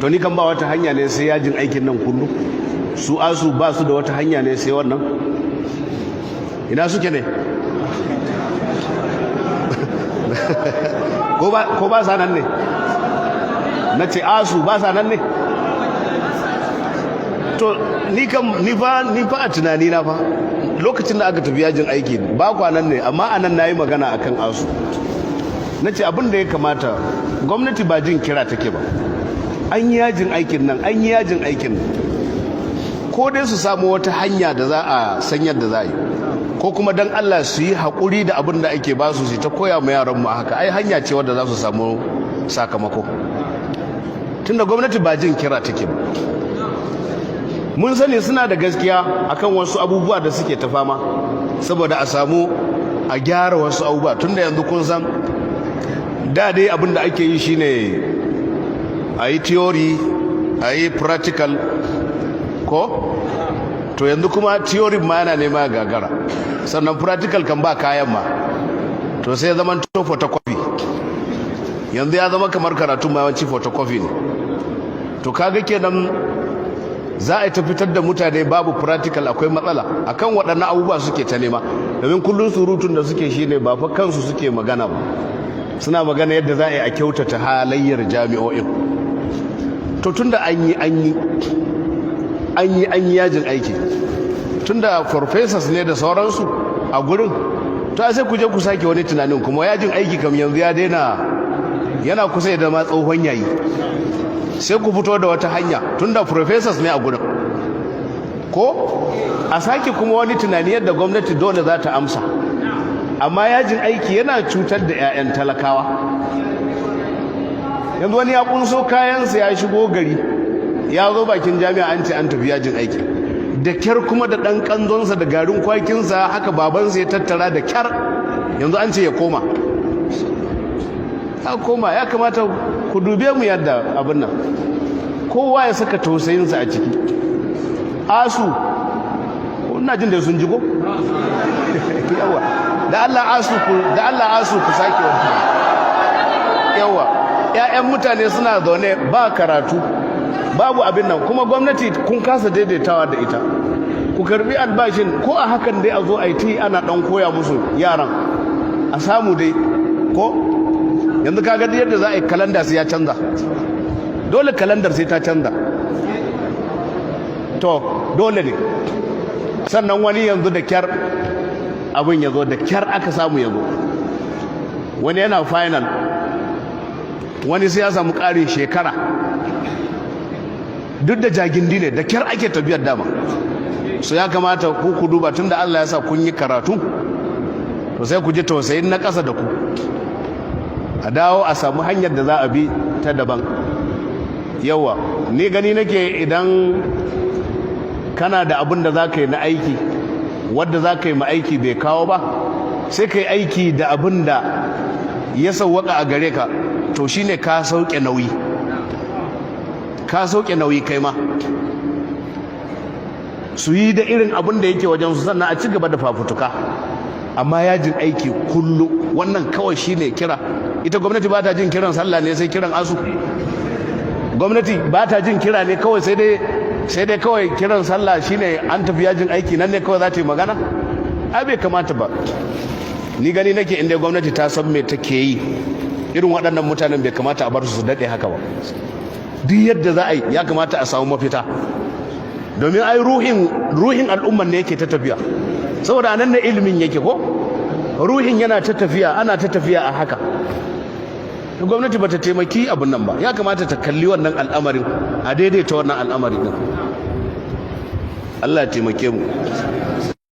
To ni kan ba wata hanya ne sai yajin aikin nan kullum? Su ASUU ba su da wata hanya ne sai wannan? Ina suke ne? Ko ba sa nan ne? Na ce ASUU ba sa nan ne? To ni kam ni fa a tunani na fa, lokacin da aka tafi yajin aiki ba kwanan ne, amma anan nayi magana akan ASUU. Na ce abin da ya kamata, gwamnati ba jin kira take ba. An yi yajin aikin nan, an yi yajin aikin nan, ko dai su samu wata hanya da za a san yadda za a yi, ko kuma dan Allah su yi haƙuri da abin da ake ba su, su ta koya ma yaran mu haka. Ai hanya ce wadda za su samu sakamako, tunda gwamnati ba jin kira take ba. Mun sani suna da gaskiya akan wasu abubuwa da suke ta fama saboda a samu a gyara wasu abubuwa, tunda yanzu kun san da dai abin da ake yi shine a yi theory, a yi practical, ko? To yanzu kuma theory ma yana nema gagara, sannan practical kan ba kayan ma. To sai zaman to photocopy. Yanzu ya zama kamar karatu ma yawanci photocopy ne. To kaga kenan za a yi ta fitar da mutane babu practical, akwai matsala. Akan waɗannan abubuwa suke ta nema, domin kullum surutun da suke shine ba fa kansu suke magana ba, suna magana yadda za a yi a kyautata halayyar jami'o'in. To tunda an yi an yi an yi an yi yajin aiki, tunda professors ne da sauransu a gurin, to sai ku je ku sake wani tunanin kuma. Yajin aiki kam yanzu ya daina, yana kusa ya zama tsohon yayi. Sai ku fito da wata hanya, tunda professors ne a gurin, ko a sake kuma wani tunani yadda gwamnati dole za ta amsa. Amma yajin aiki yana cutar da 'ya'yan talakawa. Yanzu wani ya kunso kayansa ya shigo gari, ya zo bakin jami'a, an ce an tafi yajin aiki. Da kyar kuma da ɗan ƙanzonsa da garin kwakinsa haka babansa ya tattara da kyar, yanzu an ce ya koma, ya koma. Ya kamata ku dube mu yadda abin nan, kowa ya saka tausayinsa a ciki. ASUU, ina jin da sun ji ko? Yawa, da Allah ASUU ku, da Allah ASUU ku sake wani. Yawa, ƴaƴan mutane suna zaune ba karatu, babu abin nan, kuma gwamnati kun kasa daidaitawa da ita. Ku karbi albashin ko a hakan dai, a zo a yi ana dan koya musu yaran, a samu dai. Ko yanzu kaga yadda za a yi kalanda sai ya canza, dole kalandar sai ta canza, to dole ne. Sannan wani yanzu da kyar abin ya zo, da kyar aka samu ya zo. Wani yana final, wani sai ya samu ƙarin shekara. Duk da jagindi ne, da kyar ake tafiyar dama. So ya kamata ku ku duba, tunda Allah ya sa kun yi karatu, to sai ku ji tausayin na ƙasa da ku, a dawo a samu hanyar da za a bi ta daban. Yawa, ni gani nake idan kana da abin da za ka yi na aiki, wadda za ka yi ma aiki bai kawo ba, sai ka yi aiki da abin da ya sauwaka a gare ka. To shine ka sauke nauyi, ka sauke nauyi kai ma. Su yi da irin abin da yake wajen su, sannan a ci gaba da fafutuka. Amma yajin aiki kullum, wannan kawai shine kira. Ita gwamnati ba ta jin kiran sallah ne sai kiran ASUU? Gwamnati ba ta jin kira ne kawai, sai dai kawai kiran sallah shine an tafi yajin aiki, nan ne kawai za ta yi magana? Ai bai kamata ba. Ni gani nake inda gwamnati ta san me take yi, irin waɗannan mutanen bai kamata a bar su su daɗe haka ba. Duk yadda za a yi, ya kamata a samu mafita, domin ai ruhin al'umman ne yake ta tafiya, saboda anan ne ilimin yake, ko ruhin yana ta tafiya, ana ta tafiya a haka. Gwamnati bata taimaki abin nan ba. Ya kamata ta kalli wannan al'amarin, a daidaita wannan al'amari din. Allah ya taimake mu.